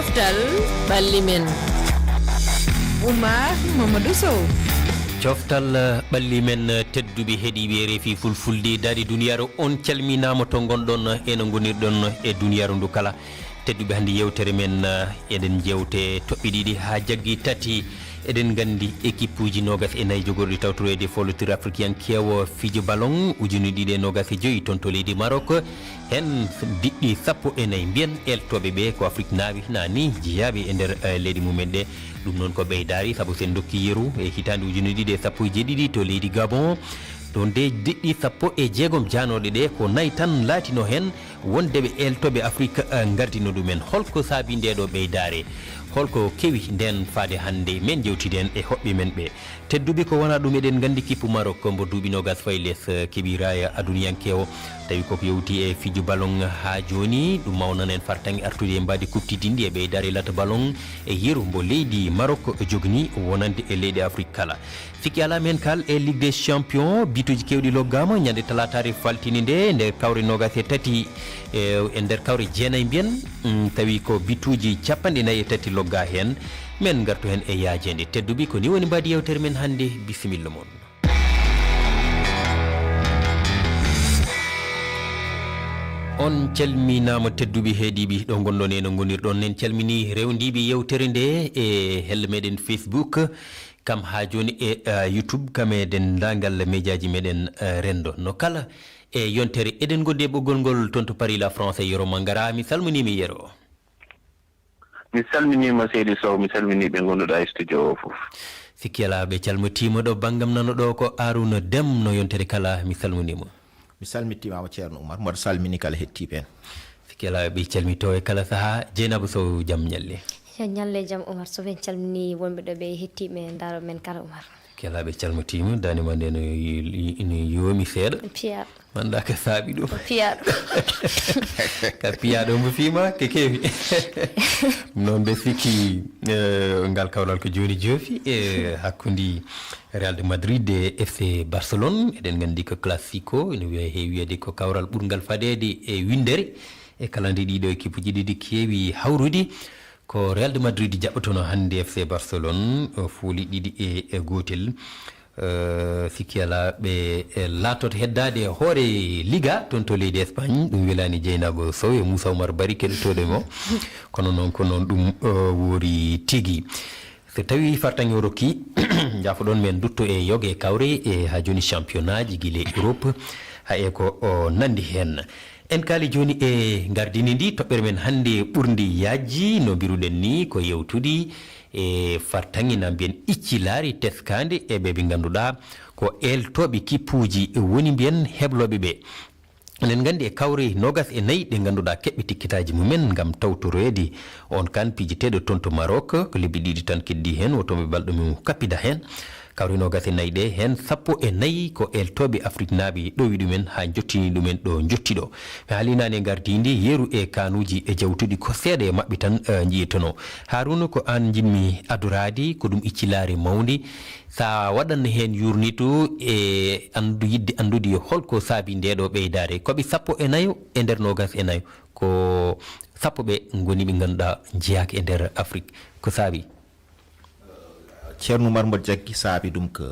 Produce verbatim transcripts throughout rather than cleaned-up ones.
Coftal ɓalli men. Oumar Mamadou Sow. Coftal ɓalli men, tedduɓe heɗiiɓe R F I Fulfulde, daade duniyaaru on calminaama to ngonɗon e no ngonirɗon e duniyaaru ndu kala. Tedduɓe, hannde yeewtere men, eɗen jeewte toɓɓe ɗiɗi haa jaggi tati. Eɗen nganndi ekippuuji noogas e nayi jogorɗi tawtoreede foolotir afrikiyankeewo fijo ballon ujine ɗiɗi e noogas e joy toon to leydi Maroc. Heen diɗɗi sappo e nayi mbiyen eltooɓe ɓe ko Afrik naaɓe, naa ni jeyaaɓe e nder, eh, leyɗe mumen ɗe. Ɗum noon ko ɓeydaari, sabu so en ndokki yeru e hitaande ujine ɗiɗi e sappo e jeeɗiɗi to leydi Gabon, ɗo nde diɗɗi sappo e jeegom jaanooɗe ɗe ko nayi tan laatino heen wonde ɓe eltooɓe Afrik, eh, ngardino ɗumen. Holko saabi nde ɗo ɓeydaare? Holko kewi ndeen faade hannde? Men njewtiden e hoɓɓe men ɓe. Tedduɓe, ko wonaa ɗum, eɗen nganndi kippu Maroc mbo duuɓi noogas fayi les, eh, keɓi raaya aduniyankeewo. Tawi koko yowti e fijo ballon haa jooni, ɗum mawnan en fartaŋŋe artude e mbaadi kuɓtidinndi e ɓeydaare lata ballon e yeru mbo leydi Maroc jogni wonande e leyɗe Afrik kala. Sikki alaa, men kaal e Ligue des Champions, bituuji keewɗi loggaama ñande talaataare faltini nde, nder kawre noogas e tati, e, e nder kawre jeenayi mbiyen, mm, tawi ko bituuji capanɗe nayi e tati loggaa heen. Men ngartu heen e yaajeende. Tedduɓe, ko ni woni mbaadi yeewtere men hannde. Bisimilla mon. On calminaama, tedduɓe heɗiiɓe, ɗo ngonɗon e no ngonirɗon. En calmini rewndiiɓe yeewtere nde e helle meɗen Facebook, kam haa jooni e, eh, YouTube, kam e denndaangal mejaaji meɗen, eh, renndo. No kala e yontere, eɗen ngondi e ɓoggol ngol toon to Paris, la France, e Yero Mangara. Mi salminiima, Yero. Mi salminiima, seydi Sow, mi salminii ɓe ngonduɗaa e studio o fof. Sikki alaa, ɓe calmitiima. Ɗo banngam nano ɗo ko Arouna Dem, no yontere kala, mi salminiima. Mi salmitiima, Ceerno Oumar, mboɗo salmini kala heɗtiiɓe en. Sikki alaa, ɓe calmito e kala sahaa. Jeynaba Sow, jam ñalle. Jam ñalle, jam Oumar Sow, en calmini wonɓe ɗo ɓe heɗtiiɓe, ndaaro men kala Oumar. Sikki alaa, ɓe calmitiima, daande ma nde no y-, y-, no yoomi seeɗa. Piya. Manda ka saabi ɗum. Ko piya ɗum. Ka piya ɗum mo fiima, ke kewi. Noon mbe sikki, eh, ngal kawral ko jooni joofi, e hakkundi Real de Madrid e F C Barcelone. Eɗen nganndi ko classico, ene wiya, heewi wiyede ko kawral ɓurngal fadeede e winndere. E kala nde ɗiɗo ekipuji ɗiɗi keewi hawrude, ko Real de Madrid jaɓɓotono hannde F C Barcelone, o fooli ɗiɗi e, e gootel. Eh, sikki alaa, ɓe, eh, laatoto heddaade e hoore Liga toon to leydi Espagne. Ɗum welaani Jeynaba Sow e Moussa Oumar Bari keɗotooɗo mo. Kono noon, ko noon ɗum, eh, woori tigi. So tawii fartaŋŋe o rokki, njaafoɗon men dutto e yoge kawre e haa jooni championnat ji gila Europe, haa e ko o nanndi heen. En kaali jooni e ngardini ndi toɓɓere men hannde ɓurndi yaajji, no mbiruɗen ni, ko yewtude e fartaŋŋe na mbiyen iccilaari teskaande e ɓe ɓe ngannduɗaa ko eeltooɓe kippuuji woni mbiyen heblooɓe ɓe. Eɗen nganndi e kawre noogas e nayi ɗe ngannduɗaa keɓɓe tikkitaaji mumen ngam tawtoroyde on kan pijineteeɗo toon to Maroc, ko lebbi ɗiɗi tan keddi heen, woto ɓe balɗo mum kappida heen. Kawre noogas e nayi ɗe, heen sappo e nayi ko eeltooɓe Afriknaaɓe ɗowi ɗumen haa njottini ɗumen ɗo njotti ɗo. Mi haalii naane ngardiindi yeru e kanuuji e jawtuɗi ko seeɗa e maɓɓe tan, eh, njiyetono. Haruna, ko aan njiɗmi adoraade, ko ɗum iccilaare mawnde. Sa waɗan heen yuurnitu e anndu, yiɗde anndude holko saabi nde ɗo ɓeydaare. Ko ɓe sappo e nayo e nder noogas e nayo. Ko sappo ɓe ngoni ɓe ngannduɗaa njeyaaka e nder Afrik. Ko saabi? Ceerno Oumar, mboɗo jaggi saabi ɗum ko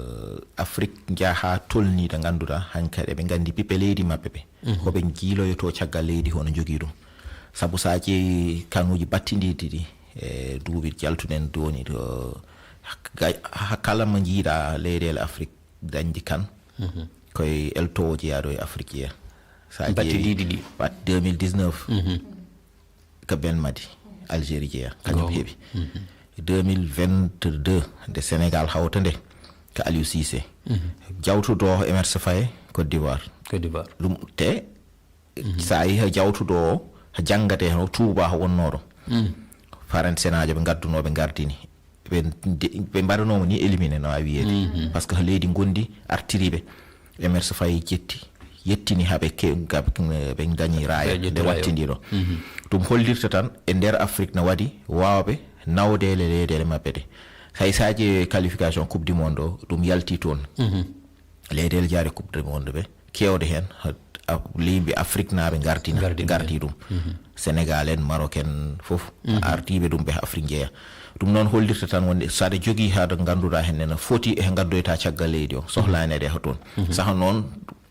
Afrik njaha tolni ɗo ngannduɗaa hankadi eɓe nganndi ɓiɓɓe leydi maɓɓe ɓe. Mhm. Ko ɓe njiiloyotoo caggal leydi hono njogii ɗum. Sabu sa ƴeewi kanuuji battindiiɗi ɗi e duuɓi jaltuɗen dooni ɗo, ga-, ha kala mo njiiɗa leyɗeele Afrik dañde kan, mhm, koye eltoowo jeyaaɗo e Afrik jeyaa. Sa ƴeewi battindiiɗi ɗi. Bat-, deux mille dix-neuf. Mhm. Ko Ben Madi, Algérie jeyaa, kañum heɓi. Mhm. Deux mille vingt-deux, nde Sénégal hawta nde, ko Aliou Cissé. Mhm. Jawtuɗo o Emerse Faé, Côte d'Ivoire. Côte d'Ivoire. Ɗum te, mhm, sa yehi jawtuɗo o, janngatee hono Touba o wonnoo ɗo. Mhm. Faransenaajo ɓe ngaddunoo, ɓe ngardini. Ɓe, ɓe mbaɗanooma ni éliminé no waawi wiyeede. Mhm. Par ce que leydi ngondi artiri ɓe. Emerse Faé jetti, yettini haa ɓe ke-, ga-, ɓe ndañi raaya, ɓe ƴetti nde raaya. Wattindi ɗo. Mhm. Ɗum hollirta tan e nder Afrik no waɗi waawɓe nawde e leyɗeele maɓɓe ɗe. Hay so a ƴeewi qualification Coupe du Monde o, ɗum yalti toon. Mhm. Leyɗeele jeyaaɗe Coupe du Monde ɓe, keewɗe heen, Af- leydi Afrique naaɓe ngardina, Ngardina. ngardi ɗum. Sénégal en, Maroc en, fof ardiiɓe ɗum ɓe Afrique njeeya. Ɗum noon hollirta tan wonde so aɗa jogii haɗa ngannduɗaa heen ene foti e ngaddoyta caggal leydi o, sohlaani aɗa yaha toon. Saha noon,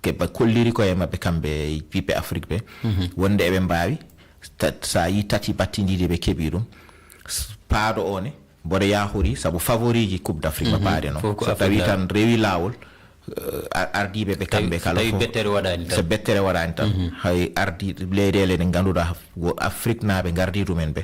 ke ɓe kolliri koye maɓɓe kamɓe ɓiɓɓe Afrique ɓe, wonde eɓe mbaawi, ta- so a yii tati battindiiɗi ɓe keɓi ɗum, s- paaɗo o ne, mboɗo yahori sabu favoriiji Coupe d'Afrique no paaɗe noon. Fof ko So Afrique tawii naaɓe. tan rewi laawol, eh, ar- ardiiɓe ɓe kamɓe so kala tawi fof. bettere waɗaani tan. So bettere waɗaani tan, hay ardi leyɗeele ɗe ngannduɗaa wo Afrique naaɓe ngardi ɗumen ɓe,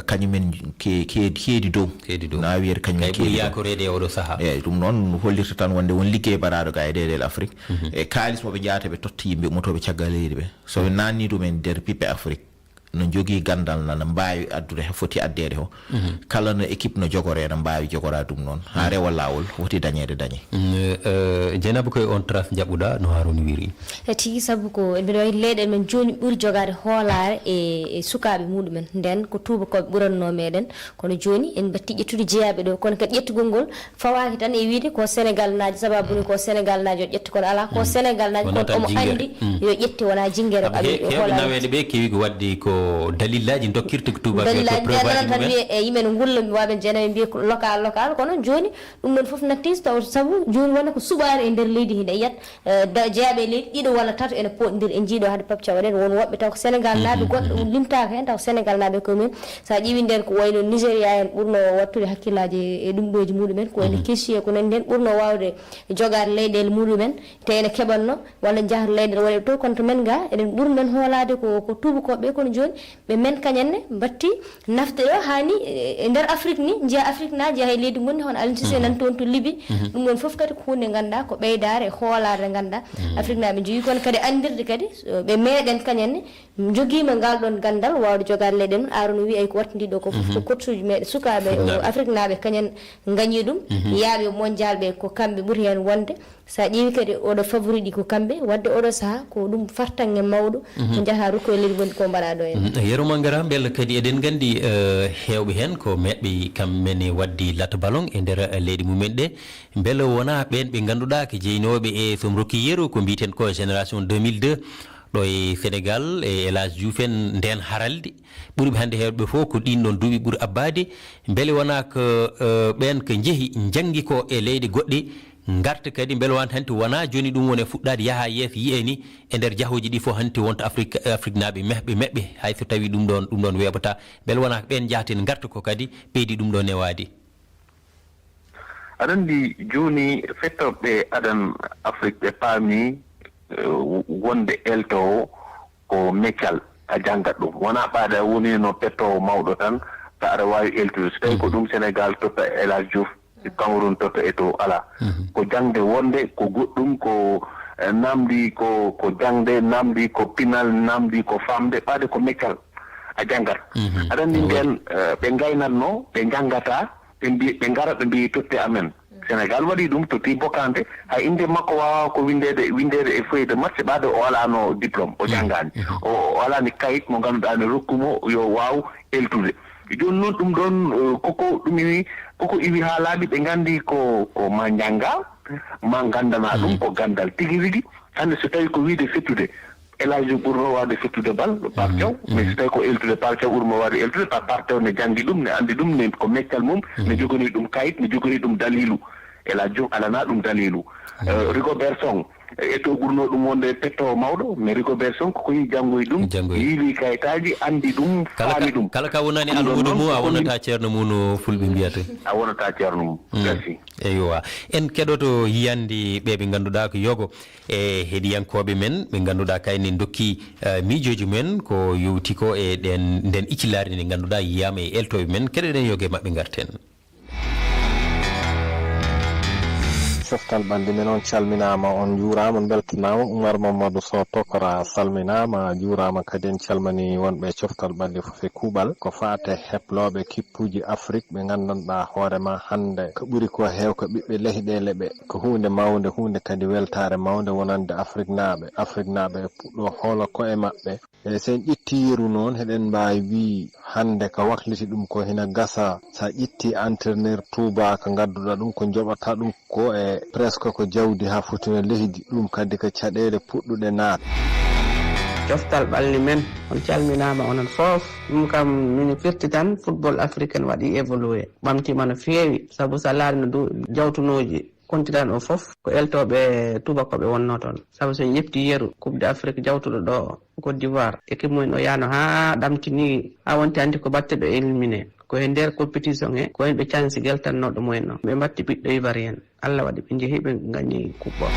kañumen ke- ke- keedi dow. Keedi dow. Na wiyete kañum Kay ɓuri keedi dow. yaakoreede e oɗo sahaa. Eeyi, ɗum noon hollirta tan wonde won liggey baɗaaɗo ga e leyɗeele Afrique. E kaalis mo ɓe njahata ɓe totta yimɓe ummotooɓe caggal leydi ɓe. So ɓe naanni ɗum en nder ɓiɓɓe Afrique, no njogii ganndal, na, na mbaawi addude he foti addeede ho. Kala no équipe no jogoree, na mbaawi jogoraade ɗum noon. Haa rewa laawol, foti dañeede dañe. Mm, eh, Jeynaba, ko e on trace njaɓuɗaa no Harouna wiri? E tigi, sabu ko mbiɗo wayi leyɗe men jooni ɓuri jogaade hoolaare e, e sukaaɓe muɗumen. Nden ko tuubakooɓe ɓurannoo meɗen. Kono jooni en mbatti ƴettude jeyaaɓe ɗo. Kono kadi ƴettugol ngol fawaaki tan e wiide ko Sénégal naajo, sababu ni ko Sénégal naajo ƴetti kono alaa. Ko Sénégal naajo Wonaa kono tan omo jingere. anndi yo ƴetti wonaa jingere. Sabu Amin he- o heewɓe hoolaare. naweede ɓe kewi ko waɗde ko dalillaaji dokkirta ko tubaak wiyata ko Dalillaaji ɗe preuve aji nanata mumen. wiye e yimɓe no ngulla, mi waɓen jeenaɓe mbiye ko local, local, kono jooni ɗum ɗon fof natti taw sabu jooni wona ko suɓaare e nder leydi hinde yiyat, eh, da- jeyaaɓe e leydi ɗiɗo walla tato ene poɗndir en jiiɗo hade Pape Thiaw waɗen won woɓɓe taw ko Sénégal naaɓe goɗɗo limtaaka heen taw Sénégal naaɓe ko men. So a ƴeewi nder ko wayno Nigéria en ɓurno wattude hakkillaaji e ɗum ɗooji muɗumen ko wayno Keshie ko nanndi heen ɓurno waawde jogaade leyɗeele muɗumen te ene keɓatno walla njahat leyɗeele waɗe to kono to men ga eɗen ɓurno men hoolaade ko ko tuubakooɓe kono jooni ɓe men kañanne mbatti nafde ɗo haa ni e e nder Afrique ni njiya Afrique na njiya hay leydi ngonndi hono Aliou Cissé nan toon to Libi. Ɗum ɗon fof kadi ko huunde ngannduɗaa ko ɓeydaare e hoolaare nde ngannduɗaa Afrique naaɓe njogii kono kadi anndirde kadi so ɓe meeɗen kañanne njogiima ngal ɗon ganndal waawde jogaade leyɗe mum. Aaron wiyi ay ko wattandiiɗo ko fof ko coach uji meeɗen sukaaɓe Fotnaaɓe. Afrique naaɓe kañen ngañii ɗum yaaɓe mondial ɓe ko kamɓe ɓuri heen wonde. So a ƴeewi kadi oɗo favori ɗi ko kamɓe waɗde oɗo saha ko ɗum fartange mawɗo ko njaha rukkoye leydi woni ko mbaɗa ɗo en. Mm, Yero Mangara, mbela kadi eɗen nganndi eh, heewɓe heen ko meeɗɓe kamɓe ne waɗde latta ballon e nder eh, leyɗe mumen ɗe. Mbela wonaa ɓeen ɓe ngannduɗaa ko jeynooɓe e so mi rokki yeru ko mbiyeten ko génération deux mille deux ɗo e Sénégal e El Hadj Diouf en ndeen haralde ɓuri ɓe hannde heewɓe fof ko ɗiin ɗoon duuɓi ɓuri abbaade. Mbele wonaa ko eh, ɓeen ko njehi njanngi ko e leyɗe goɗɗe ngarta kadi mbele wonaa hanti wonaa jooni ɗum woni e fuɗɗaade yaha yeeso yiyee ni e nder jahooji ɗi fof hanti wonta Afrique Afrique naaɓe mehɓe meɓɓe hay so tawii ɗum ɗoon ɗum ɗoon weeɓataa mbele wonaa ko ɓeen njahten ngarta ko kadi ɓeydi ɗum ɗoo newaade. Aɗa anndi jooni fettooɓe adan Afrik ɓe paami wonde eltoowo ko meccal a janngat ɗum wonaa ɓaade a woniino pettoowo mawɗo tan ta aɗa waawi eltude so tawii ko ɗum Sénégal totta El Hadj Diouf Cameroun totta Eto'o alaa ko jaŋde wonde ko goɗɗum ko eh, naamndi ko ko jaŋde naamndi ko pinal naamndi ko faamde ɓaade ko meccal a janngat aɗa anndi ndeen eh, ɓe ngaynatno ɓe njanngataa ɓe mbi ɓe ngara ɓe mbi totte amen Sénégal waɗi ɗum totti bokkaande hay innde makko waawaa ko winndeede winndeede e feuille de match ɓaade o alaano diplôme o janngaani o o alaani kayit mo ngannduɗaa ne rokku mo yo waaw eltude jooni noon ɗum ɗoon koko ɗum iwi koko iwi haa laaɓi ɓe nganndi ko ko ma njannga ma nganndanaa ɗum ko ganndal tigi rigi hannde so tawii ko wiide fettude El Hadj Diouf ɓurno waawde fettude bal Pape Thiaw mais so tawii ko eltude Pape Thiaw ɓurmo waawde eltude par Pape Thiaw ne janngi ɗum ne anndi ɗum ne ko meccal mum ne joganii ɗum kayit ne joganii ɗum daliilu El Hadj Diouf alanaa ɗum daliilu Rigobert Song Eto'o ɓurno ɗum wonde pettoowo mawɗo mais Rigobert Song koko yiɗi janngoy ɗum yiiwi kayitaaji anndi ɗum faami ɗum kala ka wonani almuudo mum a wonata ceerno mum no fulɓe mbiyata a wonata ceerno mum merci eywa en keɗoto yiyande ɓe ɓe ngannduɗaa ko yogo e heɗiyankooɓe men ɓe ngannduɗaa kayne ndokki eh, miijooji men ko yowti ko e ɗen nden iccilaare nde ngannduɗaa yiyaama e eltooɓe men keɗoɗen yoge maɓɓe ngarten Coftal ɓalli men on calminaama on njuuraama mbeltanaama Umar Mamadou Sow Tokora salminaama juuraama kadi en calmini wonɓe e coftal ɓalli fof e kuuɓal ko faate heblooɓe kippuuji Afrik ɓe nganndanɗaa hoore ma hannde ko ɓuri ko heewka ɓiɓɓe lehɗeele ɓe ko huunde mawnde huunde kadi weltaare mawnde wonande Afriknaaɓe Afriknaaɓe e puɗɗoo hoola koye maɓɓe Eey, so en ƴettii yeru noon, heɗen mbaawi wii hannde ka wakliti ɗum ko hina gasa, so a ƴettii entraîneur tuubaaka ngadduɗaa ɗum ko njoɓata ɗum ko e presque ko jawdi haa foti no leydi, ɗum kadi ko caɗeele puɗɗuɗe naat. Coftal ɓalli men, on calminaama onon fof. Ɗum kam mino firti tan football africain waɗi évolué, ɓamtiima no feewi, sabu so a laari no du-, jawtunooji continent o fof, ko eltooɓe tubakooɓe wonnoo toon. Sabu so en ƴetti yeru Coupe d'Afrique jawtuɗo ɗo o, Côte d'Ivoire, équipe mumen o yahno haa ɗamtini, haa wonti anndi ko batte ɓe éliminé. Ko e nder compétition he, ko en ɓe cansi geltannooɗo mumen o. Ɓe mbatti ɓiɗɗo Ivoirien. Allah waɗi ɓe njehi ɓe ngañi coupe o.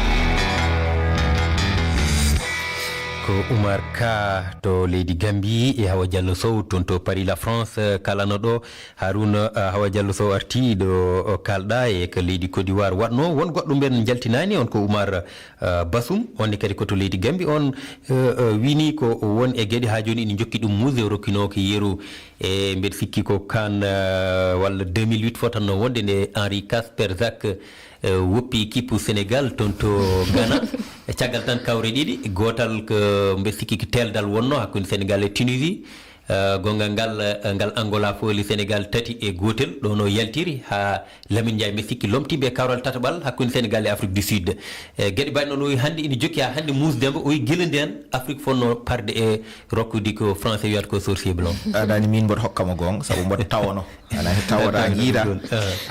Ko Oumar Ka to leydi Gambie e Hawa Diallo Sow toon to Paris, la France, eh, kalano ɗo. Haruna, eh, Hawa Diallo Sow arti ɗo, o, kalɗa e ko leydi Côte d'Ivoire waɗno. Won goɗɗo mbeɗen jaltinaani on ko Oumar, eh, Bassoum. On ne kadi ko to leydi Gambie. On, eh, eh, wini ko won e geɗe haa jooni ina jokki ɗum muusde, o rokkino ko yeru. E mbeɗa sikki ko kan, eh, walla deux mille huit fotanno wonde nde Henri Casper Jacques, eh, woppi équipe Sénégal toon to Ghana. E caggal tan kawre ɗiɗi, gootal ko mbeɗa sikki ko teeldal wonno hakkunde Sénégal e Tunisie. Eh, gongal ngal, eh, ngal Angola fooli Sénégal tati e gootel, ɗo no yaltiri haa Lamine Ndiaye, mbeɗa sikki lomtiiɓe kawral tataɓal hakkunde Sénégal e Afrique du Sud. Eh, geɗe mbaɗe noon, o wi hannde ina jokki haa hannde muusde mbo, o wi gila ndeen Afrique fotno parde e rokkude ko français wiyata ko sorcier blanc. Aɗa anndi miin mboɗo hokka mo goonga, sabu mboɗo tawono. Alaa he tawoɗa njiiɗa.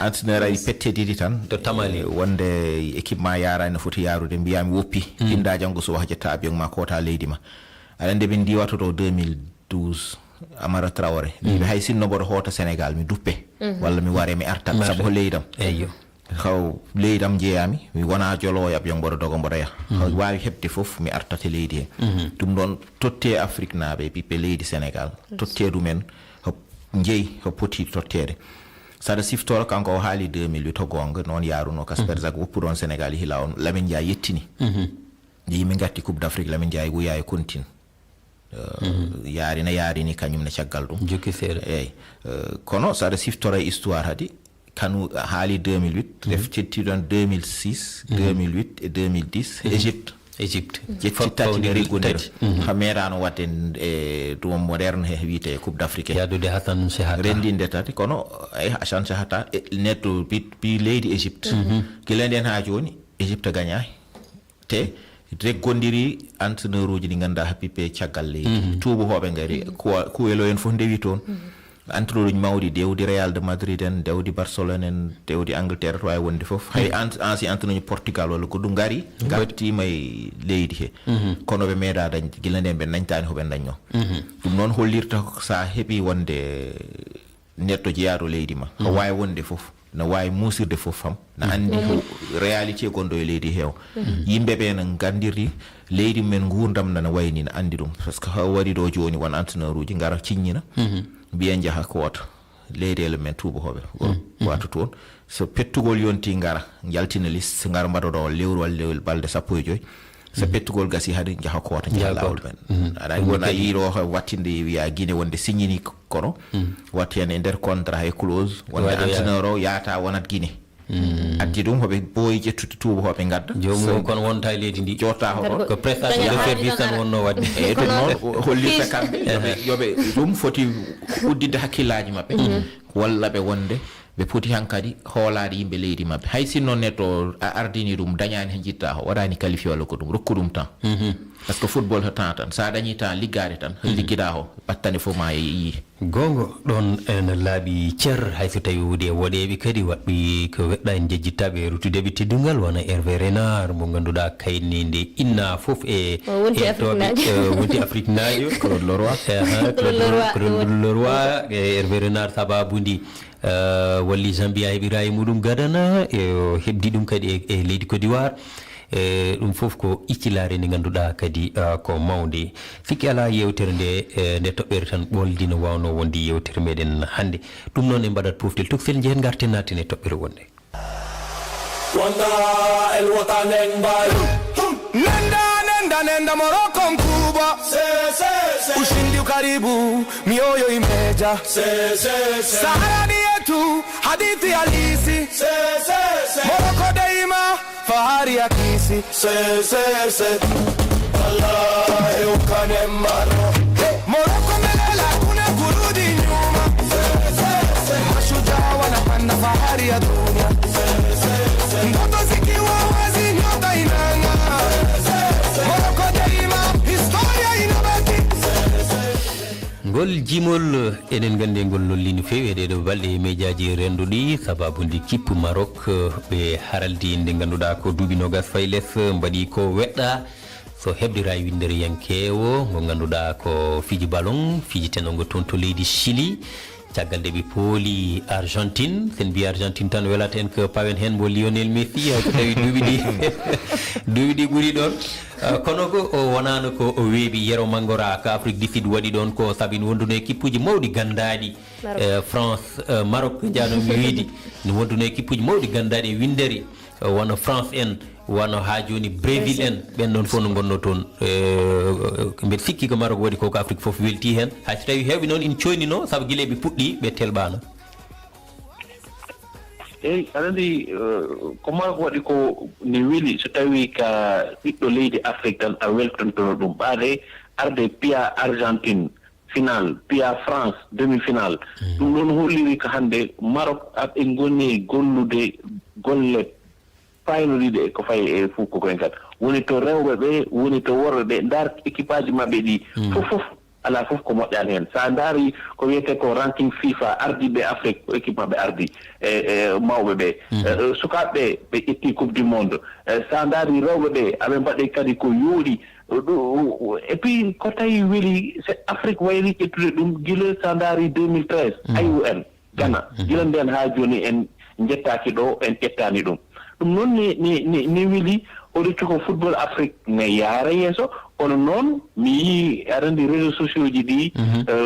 Entraîneur ari pette ɗiɗi tan. To tamali. Eh, wonde équipe ma yaaraani no foti yaarude, mbiyaa mi woppi. Pinnda janngo subaka ƴetta avion ma koota leydi ma. Aɗa anndi min ndiwata to deux mille douze, Amara Traoré. Mbiimi hay sinno mboɗo hoota Sénégal, mi duppe. Walla mi ware, mi artat, sabu ko leydam. Eyyo. Haw leydam njeeyami, mi wona joloowo avion mboɗo doga mboɗo yaha. Haw waawi heɓde fof, mi artat e leydi he. Ɗum ɗoon totte Afrique naaɓe, ɓiɓɓe leydi Sénégal, totte ɗumen, ho njeyi, ho poti totteede. Saɗa siftora, kanko o haali deux mille huit, to goonga, noon yaarunoo Kasper Zak, woppuɗo on Sénégal, yehi laawol, Lamine Ndiaye yettini. Yehi min ngatti Coupe d'Afrique, Lamine Ndiaye wuyaa e kontin. Eh, yaari na yaarini kañum ne caggal ɗum. Jokki seeɗa. Eeyi. Eh, kono so aɗa siftora e histoire hadi, kanu haali deux mille huit, ref cettiɗon deux mille six, deux mille huit e deux mille dix, Égypte. Égypte. Ƴetti tati ne reggondira. Ha meeɗaano waɗde e ɗum moderne he wiyetee Coupe d'Afrique. Yaadude Hassan Shehata. Renndinde tati, kono, eh, Hassan Shehata, eh, neɗɗo bi-, bi leydi Égypte. Gila ndeen haa jooni, Égypte gañaay. Te reggondiri entraîneur uji ɗi ngannduɗaa haɓɓiɓe caggal leydi. Tuubakooɓe ngari, kuwa-, kuwelo en fof ndewi toon. Entraîneur uji mawɗi, dewdi Real de Madrid en, dewdi Barcelone en, dewdi Angleterre, to waawi wonde fof. Hay an-, ancien entraîneur uji Portugal walla goɗɗum ngari, ngartiima e leydi he. Kono ɓe meeɗaa dañde, gila ndeen ɓe dañtaani ko ɓe dañnoo. Ɗum noon hollirta ko so a heɓii wonde neɗɗo jeyaaɗo leydi ma, ko waawi wonde fof, na waawi muusirde fof ham, na anndi ko réalité gonɗo e leydi he o. Yimɓe ɓe na nganndiri leydi mumen, nguurndam nana wayni, na anndi ɗum. Par ce que haa wari ɗo jooni, won entraîneur uji ngara ciññina, mbiya njaha koota leyɗeele men tuubakooɓe, ko wata toon. So pettugol yonti, ngara, njaltina liste, ngara mbaɗa ɗo lewru walla lewru balɗe sappo e joy. So pettugol gasi, hade njaha koota, njaha laawol men. Aɗa anndi wona yiiɗo wattinde, wiya Guinée wonde signini, kono watti heen e nder contrat, e clause, wonde entraîneur o yaata wonat Guinée. Addi ɗum, hoɓe booyi ƴettude tuubakooɓe ngadda. Joomum o kono wonta e leydi ndi. Jotta ko prestation de service tan wonno waɗde. Eyi, ɗum noon hollirta kamɓe yoɓe, yoɓe ɗum foti udditde hakkillaaji maɓɓe. Walla ɓe wonde ɓe poti hankadi hoolaade yimɓe leydi maɓɓe. Hay sinno neɗɗo a ardini ɗum, dañaani he njiɗɗa ho, waɗaani qualifié walla ko ɗum, rokku ɗum temps. Par ce que football ko temps tan. So a dañii temps liggaade tan, liggiɗa ho, battane fof ma e yiyi. Goonga, ɗoon ene laaɓi cer, hay so tawii woodi e woɗeeɓe kadi waɗɓe ko weɗɗaani, njejjittaɓe e ruttude ɓe teddungal, wano Hervé Renard, mo ngannduɗaa kayniinde inna fof e o wonti Afrique naajo. Eh, wonti Afrique naajo. Claude Leroy. Eh, ha, Claude Leroy. Claude Leroy, eh, Hervé Renard sababundi, eh, walli Zambia heɓi rayi muɗum gadana, e o heɓdi ɗum kadi e, e leydi Côte d'Ivoire. E ɗum fof ko iccilaare nde ngannduɗaa kadi, eh, ko mawnde. Sikki alaa yewtere nde, eh, nde toɓɓere tan ɓoldi no waawno wonde yewtere meɗen hannde. Ɗum noon en mbaɗat poftel toksel, njehen ngarten naaten e toɓɓere wonde. Wanga el wota neng bal. Nenda, nenda, nenda, Morocco mkubwa. Ushindi ukaribu, mioyo imeja. Sahara ni yetu, hadithi halisi. Morocco daima, fahari ya kisi. Wallahi ukane maro. Morocco mbele la kuna kurudi nyuma. Mashujaa wanapanda, fahari ya dunia. Ndoto zikiwa wazi, nyota inang'aa. Morocco daima, historia inabaki. Jimol, eɗen nganndi ngol lolli no feewi e ɗeeɗo balɗe e mejaaji renndo ɗi, sababu ndi kippu Maroc, eh, ɓe haraldi nde ngannduɗaa ko duuɓi noogas fayi les, eh, mbaɗi ko weɗɗaa. So heɓdiraa e winndere yankeewo, ngo ngannduɗaa ko fiji ballon, fiji tenongo toon to leydi Chili. Caggal nde ɓe pooli Argentine, sen mbiyi Argentine tan welata en ko pawen heen mbo Lionel Messi, hay so tawi duuɓi ɗi, duuɓi ɗi ɓuri ɗoon. Eh, kono ko o wonaano ko o weeɓi yero Mangora ko Afrique du Sud waɗi ɗoon ko sabi no wonduno e kippuji mawɗi ganndaaɗi. Maroc. Eh, France, eh, Maroc, njaano mi wiide, no wonduno e kippuji mawɗi ganndaaɗi e winndere, eh, wano France en, wano haa jooni Brésil en, ɓen ɗon fof no ngonno toon. Eh, mbeɗa sikki ko Maroc waɗi ko, ko Afrique fof welti heen. Hay so tawi heewɓe noon ina coynino, sabu gila ɓe puɗɗi, ɓe telɓaano. Eyi, aɗa anndi, eh, ko Maroc waɗi ko ne weli, so tawi ka ɓiɗɗo leydi Afrique tan a weltantono ɗum. Ɓaade arde piya Argentine final, piya France demi final. Ɗum ɗoon holliri ko hannde Maroc aɓe ngoni gollude golle paynoriiɗe e ko fayi e fof ko koyen kan. Woni to rewɓe ɓe, woni to worɓe ɓe, ndaar équipe aji maɓɓe ɗi. Fof, fof, alaa fof ko moƴƴaani heen. So a ndaari ko wiyetee ko ranking fifa, ardiiɓe Afrique, ko équipe maɓɓe ardi e, e mawɓe ɓe. Eh, eh, sukaaɓe ɓe, ɓe ƴetti Coupe du Monde. Eh, so a ndaari rewɓe ɓe, aɓe mbaɗi kadi ko yooɗi. Ɗo-, et puis, ko tawi weli, se Afrique wayri ƴettude ɗum gila so a ndaari deux mille treize, I O M, Ghana. Gila ndeen haa jooni en njettaaki ɗo, en ƴettaani ɗum. Ɗum noon ne, ne, ne, ne weli, oɗo cuko football Afrique ne yaara yeeso, kono noon mi yii, aɗa anndi réseaux sociaux ji ɗi,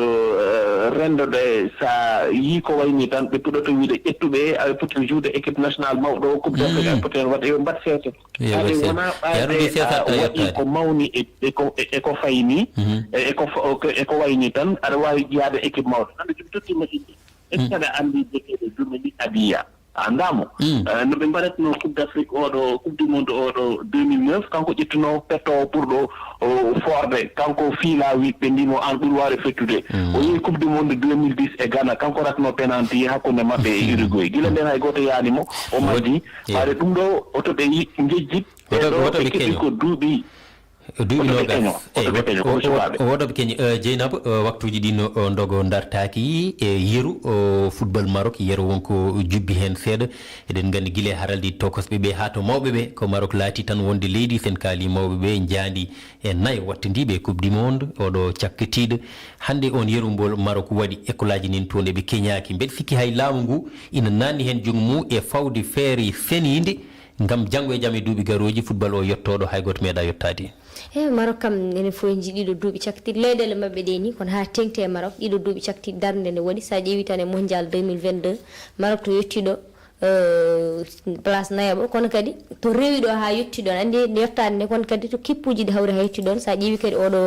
eh, renndo ɗe, so a yii ko wayni tan, ɓe puɗɗoto wiide ƴettuɓe, aɓe poti joude équipe nationale mawɗo o, Coupe d'Afrique, aɓe poti heen waɗde, yo mbaɗ seeso. Yo ɓe Ade seedo. Wona Ɓaade ɓaade a seesatta waɗi yettaade. Ko mawni e, e ko, e, e ko fayni, Mhm. e, e ko fa-, o ko, e ko wayni tan, aɗa waawi jeyaade équipe mawɗo. Hannde so mi totti machine ɗi. Est-ce que aɗa anndi biyeteeɗo Dominique Abiya? A anndaa mo? Mm. Eh, no ɓe mbaɗatno Coupe d'Afrique oɗo, Coupe du Monde oɗo deux mille neuf, kanko ƴettuno petto o ɓurɗo o foorde, kanko fiilaa wi-, ɓe mbimo an ɓuri waawde fettude. Mm. O yehi Coupe du Monde deux mille dix e Ghana, kanko ratno penalty hakkunde maɓɓe e Uruguay. Gila ndeen hay gooto yaani mo, o majji. Eyi. Haade ɗum ɗo, oto ɓe yi-, ngejjit, Woto, ɓe ɗo woto ɓe ɓe keɓi keño. Ko duuɓi. Duuɓi Woto ɓe noogas. Keño. Eyi, woto ɓe keño, ko wo-, sukaaɓe. Woto ɓe keño. Eh, Jeynaba, eh, waktuuji ɗi no, eh, ndogo dartaaki e yeru, eh, football Maroc, yeru won ko jubbi heen seeɗa. Eɗen nganndi gila e haraldi tokosɓe ɓe haa to mawɓe ɓe, ko Maroc laati tan wonde leydi, sen kaali mawɓe ɓe njaandi e nayo wattandiiɓe e Coupe du Monde, oɗo cakkitiiɗo. Hannde on yeru mbo Maroc waɗi, école aji nin toon eɓe keñaaki. Mbeɗa sikki hay laamu ngu ina naanni heen junngo mum e fawde feere seniinde ngam janngo e jam e duuɓi garooji football o yottooɗo hay gooto meeɗa yottaade. Eyi, Maroc kam, enen fof en njii ɗiɗo duuɓi cakkitiiɗi leyɗeele maɓɓe ɗe ni, kono haa teeŋti e Maroc, ɗiɗo duuɓi cakkitiiɗi darnde nde waɗi. So a ƴeewi tan e Mondial deux mille vingt-deux, Maroc to yettii ɗo, eh, place nayaɓo, kono kadi to rewi ɗo haa yettii ɗoon, anndi nde yottaade nde, kono kadi to kippuuji ɗi hawri haa yettii ɗoon. So a ƴeewi kadi oɗo,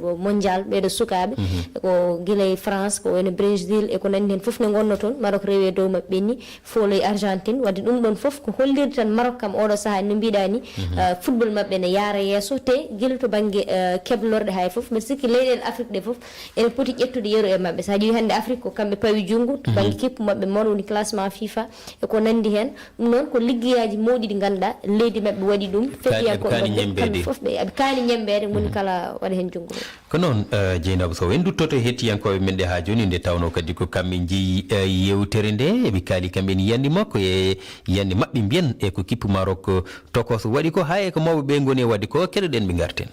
o, Mondial, ɓeeɗo sukaaɓe, Mhm. ko gila e France, ko wayno Brésil, e ko nanndi heen fof ne ngonno toon, Maroc rewi e dow maɓɓe ni. Fooloy Argentine, wadde ɗum ɗoon fof ko hollirde tan Maroc kam oɗo sahaa, no mbiɗa ni, Mhm. eh, football maɓɓe ne yaara yeeso, te gila to bannge, eh, keblorɗe hay fof, mbeɗa sikki leyɗeele Afrique ɗe fof ene poti ƴettude yeru e maɓɓe. So a ƴeewi hannde Afrique ko kamɓe pawi junngo, to Mhm. bannge kippu maɓɓe mawɗo woni classement fifa e ko nanndi heen. Ɗum noon ko liggeyaaji mawɗi ɗi ngannduɗaa leydi maɓɓe waɗi ɗum, Kaani, fetiyankooɓe eɓe kaani maɓɓe ñembeede. Kamɓe fof ɓe, eɓe kaani ñembeede, moni Mhm. kala waɗa heen junngo mum. Ko noon, eh, Jeynaba Sow, en nduttoto e hettiyankooɓe men ɗe haa jooni, nde tawnoo kadi ko kamɓe njeyi, eh, yeewtere nde. Eɓe kaali kamɓe ne yiyannde makko e yiyannde maɓɓe mbiyen e ko kippu Maroc tokos waɗi ko, haa e ko mawɓe ɓe ngoni e waɗde ko, keɗoɗen ɓe ngarten.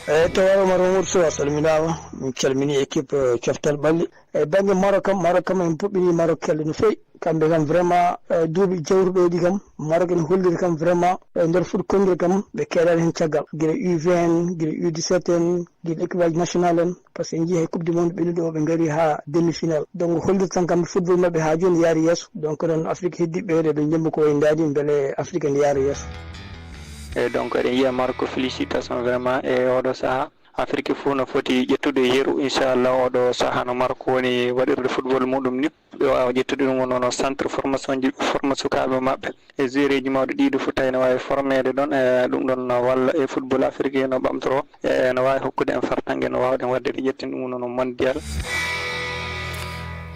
Eyi, tawa Omar Mamadou Sow, a salminaama. Min calmini équipe, eh, Coftal Ɓalli. E bannge Maroc kam, Maroc kam en puɗɗini Maroc kelle no feewi. Kamɓe kam vraiment, eh, duuɓi jawruɗo ɗi kam, Maroc ene holliri kam vraiment, eh, nder foot konngol kam, ɓe keedaani heen caggal. Gila U vingt en, gila U dix-sept en, gila équipe aji national en, par ce que en njii hay Coupe du Monde ɓennuɗo o, ɓe ngari haa demi-finale. Donc, hollirta tan kamɓe football maɓɓe haa jooni yaari yeeso. Donc, noon Afrique heddiiɓe ɓe, ɓe njemba ko wayi ndaadi, mbele Afrique ene yaara yeeso. Eyi, donc, eɗen njiya Maroc, félicitation vraiment e oɗo sahaa. Afrique fof no foti ƴettude yeru, inchallah, oɗo sahaa no Maroc woni waɗirde football muɗum ni. Ɓe waawa ƴettude ɗum wonno no centre formation ji, forma sukaaɓe maɓɓe. E joueureji mawɗi ɗiɗo fof tawi ne waawi formeede ɗon, e ɗum ɗon no walla e football Afrique no ɓamtoro, e no waawi hokkude en fartaŋŋe no waawɗen waɗde ɗe ƴetten ɗum wonno no mondial.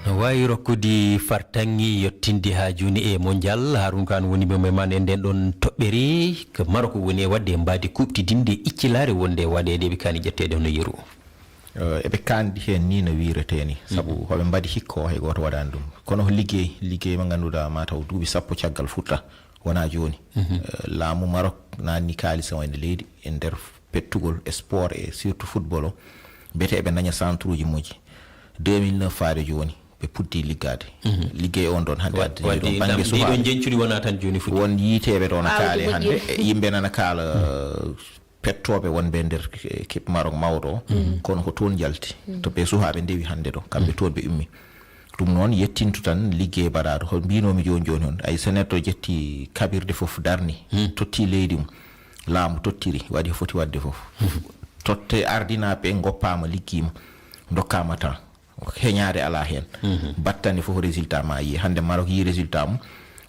No waawi rokkude fartaŋŋe yottinde haa jooni e mondial. Harun Kan woni mo meman e nden ɗon toɓɓere ko Maroc woni e waɗde e mbaadi kuuɓtidinde iccilaare wonde e waɗeede ɓe kaani ƴetteede hono yeru. Eh, eɓe kaandi heen ni no wiiretee ni, sabu hoɓe mbaɗi hikka o hay gooto waɗaani ɗum. Kono ko liggey, liggey mo ngannduɗaa maa taw duuɓi sappo caggal fuɗɗa, wonaa jooni. Eh, laamu Maroc naatni kaalis o e nder leydi, e nder pettugol e sport e surtout football o. Mbiyetee eɓe ndaña centre uji moƴƴi. Deux mille neuf faade jooni, ɓe puɗɗii liggaade. Liggey on ɗon hannde Wa-, addi wadde ɗum bannge ndam, ɗiɗo suɓaaɓe. Njeñcudi wonaa tan jooni fuɗɗii. Won yiiteeɓe ɗo na Aawdi kaale hannde, moƴƴiri. E yimɓe nana kaala, pettooɓe wonɓe e nder équipe Maroc mawɗo o, kono ko toon njalti. To ɓe suhaaɓe ndewi hannde ɗo, kamɓe toon ɓe ummi. Ɗum noon yettintu tan liggey baɗaaɗo. Hol mbiinoomi jooni jooni on, ay so neɗɗo ƴetti kaɓirɗe fof darni, totti leydi mum, laamu tottiri, waɗi ko foti waɗde fof. Totte ardinaaɓe ngoppaama, liggiima, ndokkaama temps. Heñaade alaa heen. Battane fof résultat ma yiye. Hannde Maroc yii résultat mum.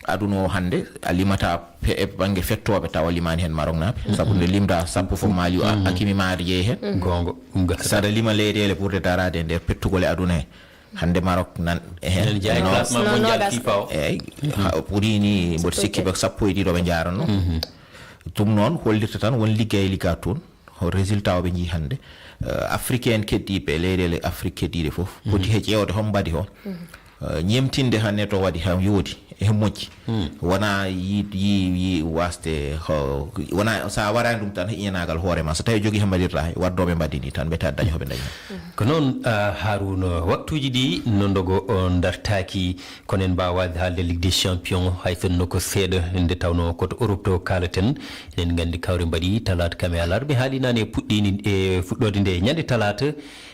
Aduna o hannde, a limata pe-, e bannge fettooɓe tawa limaani heen Maroc naaɓe. Sabu nde limda sappo fof Mali o, a-, Hakimi Maari jeyi heen. Goonga, ɗum gasa. Saɗa lima leyɗeele ɓurɗe daraade e nder pettugol e aduna he. Hannde Maroc nan e heen. Enen jeyaa e No- classement No, mondial nogas. FIFA o. Eey, ha, ɓuri ni mboɗo sikki ɓe sappo e ɗiɗo ɓe njaranno. Ɗum noon hollirta tan won liggey ligga toon. Hol résultat o ɓe njii hannde? Eh, Afrique en keddiiɓe, leyɗeele Afrique keddiiɗe fof, poti he ƴeewde hol mbaɗi hol. Eh, ñemtinde hannde to waɗi, ha yoodi, e moƴƴi. Wonaa yi, yi, yi waasde, ho-, wonaa so a waraani ɗum tan, he iñanaagal hoore ma. So tawii jogii he mbaɗirta, he waddooɓe mbaɗi ni tan, mbiyata daña hoɓe dañi. Ko noon, ah, Harouna, waktuuji ɗi no ndogo o dartaaki, kono en mbaawaade haalde Ligue des Champions, hay sinno ko seeɗa, nde tawnoo ko to Europe to kaalaten. Eɗen nganndi kawre mbaɗi talaata kam e alarba. Haalii naane puɗɗiini e fuɗɗoode nde ñande talaata.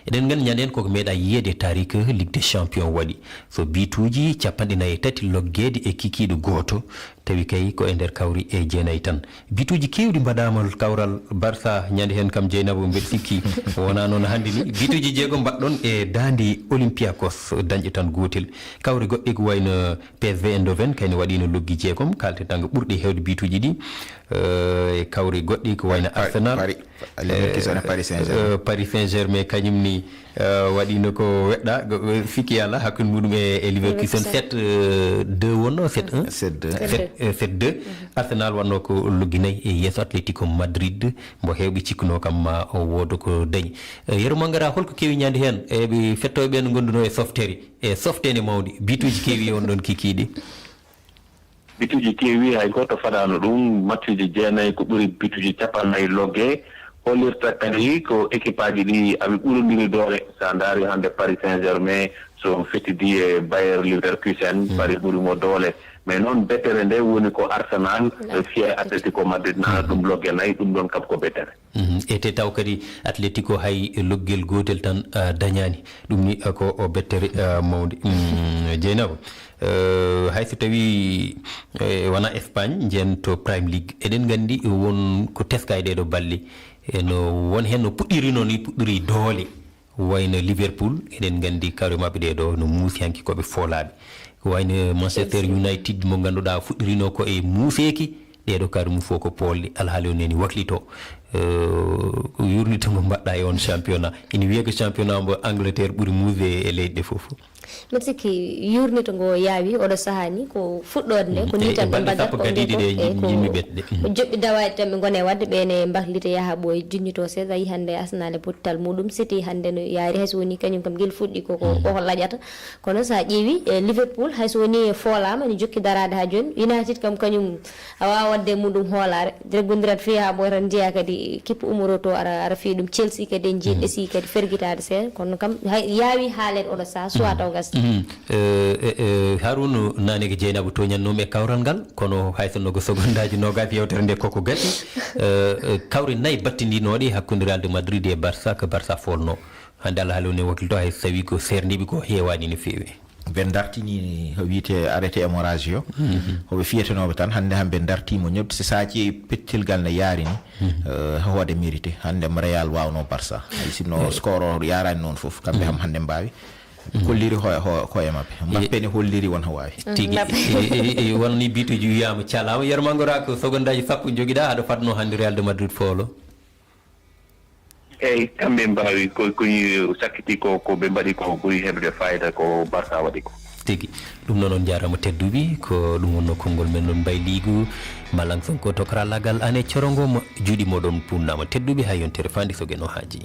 Eɗen nganndi ñande heen koko meeɗa yiyeede e taariik Ligue des Champions waɗi. So bituuji capanɗe nayi e tati loggeede e kikiiɗe gooto, tawi kay ko e nder kawri e jeenayi tan. Bituuji keewɗi mbaɗaama kawral Barça ñande heen kam Jeynaba, mbeɗa sikki wonaa noon hannde ni. Bituuji jeegom mbaɗɗon e daande Olympiakos, dañƴo tan gootel. Kawri goɗɗi ko wayno P S V Eindhoven, kayne waɗiino loggi jeegom, kaalte tan ko ɓurɗi heewde bituuji ɗi. Eh, e kawri goɗɗi ko wayno Paris, Arsenal. Paris, Leverkusen e Paris Saint-Germain. Eh, Paris Saint-Germain kañum ni, eh, waɗiino ko weɗɗa, go-, go-, sikki alaa hakkunde muɗum e, e Leverkusen. Leverkusen. Sept, eh, deux wonno, sept un? Sept deux. Sept, eh, sept deux. Arsenal waɗno ko loggi nayi e yeeso Atletico Madrid, mbo heewɓe cikkuno kam ma o woodo ko dañi. Eh, Yero Mangara, holko kewi ñande heen? E ɓe fettooɓe ɓe no ngonduno e softere, e softeende mawde, bituuji kewi on ɗon kikiiɗe. Bituuji kewi, hay gooto faɗaano ɗum. Matchuji jeenayi ko ɓuri bituuji capannayi logge. Hollirta kadi ko équipeaji ɗi aɓe ɓurondiri doole. So a ndaari hannde Paris Saint-Germain, so fetidi e Bayer Leverkusen, Paris ɓuri mo doole. Mais noon bettere nde woni ko Arsenal, fiya e Atletico Madrid, na ɗum logge nayi, ɗum ɗon kam ko bettere. Mhm. E te taw kadi Atletico hay loggel gootel tan, ah, dañaani. Ɗum ni, ah, ko o bettere, ah, mawnde. Mm, Jeynaba, eh, hay so tawii, eh, wona Espagne, njen to Prime League. Eɗen nganndi won ko teska e ɗee ɗoo balɗe. E no won heen no puɗɗirino ni, puɗɗiri doole. Wayno Liverpool, eɗen nganndi kawre maɓɓe ɗee ɗoo no muusi hanki ko ɓe foolaaɓe. Ko wayno Manchester United mo ngannduɗaa fuɗɗirino ko e muuseeki, ɗee ɗoo kawre mum fof ko poolɗe, alhaali o neni waklito. Eh, ko yurnito ngo mbaɗɗa e on championnat. Ina wiyee ko championnat mbo Angleterre ɓuri muusde e leyɗe ɗe fof. Mbeɗa sikki yurnito ngo yaawi oɗo sahaa ni ko fuɗɗoode nde, ko Mhm. ni E, tan e ɓe balɗe mbaɗata sappo ko nde gadiiɗe ko, ɗe e ko, njiɗmi ɓetde. Mhm. ko joɓɓi dawaaɗi tan ɓe ngoni e waɗde, ɓe ne mbaklite yaha ɓooye junnito seeɗa. Yi hannde Arsenal e pottal muɗum, City hannde no yaari, hay so woni kañum kam gila fuɗɗi ko, ko, Mhm. koko laƴata. Kono so a ƴeewi, e, Liverpool, hay so woni foolaama, ne jokki daraade haa jooni. United kam kañum a waawaa waɗde e muɗum hoolaare. Reggondirat fiya haa ɓooya tan njiya kadi kippu umoroto ara, ara fiya ɗum. Chelsea kadi en njii Mhm. ɓe si kadi fergitaade seeɗa. Kono kam hay yaawi haaleede oɗo sahaa, suwaa taw gasde. Mhm. Eh, eh, eh, Harouna, naane ko Jeynaba tooñannoomi e kawral ngal, kono hay sinno ko sogondaaji noogaas yewtere nde koko gasi. Eh, eh, kawre nayi battindiinooɗe hakkunde Real de Madrid e Barça, ko Barça foolno. Hannde Allah haali woni waklito hay so tawii ko seerndiiɓe ko heewaani no feewi. Ɓe dartini ko wiyetee arrêté hémorragie o. Mhm. Ko ɓe fiyetenooɓe tan, hannde han ɓe dartiima ñoɓde, si sa ƴeewi pettilgal ne yaari ni, Mhm. eh, hoode mérité. Hannde mo Real waawno Barça. Hay sinno Eh. score o yaaraani noon fof, kamɓe Mhm. ham hannde mbaawi. Mhm. Kolliri ho-, ho-, koye maɓɓe. Mbappe ne holliri won ho waawi. Tigi. Mbappe. E, e, e, e, won ni bituuji wiyaama calaama. Yermangora ko sogondaaji sappo njogiɗaa, haɗa fadno hannde Real de Madrid foolo. Eyi, kamɓe mbaawi ko, ko sakkiti ko, ko ɓe mbaɗi ko ɓuri heɓde fayida ko Barça waɗi ko. Tigi. Ɗum noon on njaaraama tedduɓe, ko ɗum wonno konngol men noon mbayliigu. Malang Sonko to karallaagal, aan e coro ngo mo juuɗe mooɗon puunnaama. Tedduɓe, haa yontere faande so geno haaji.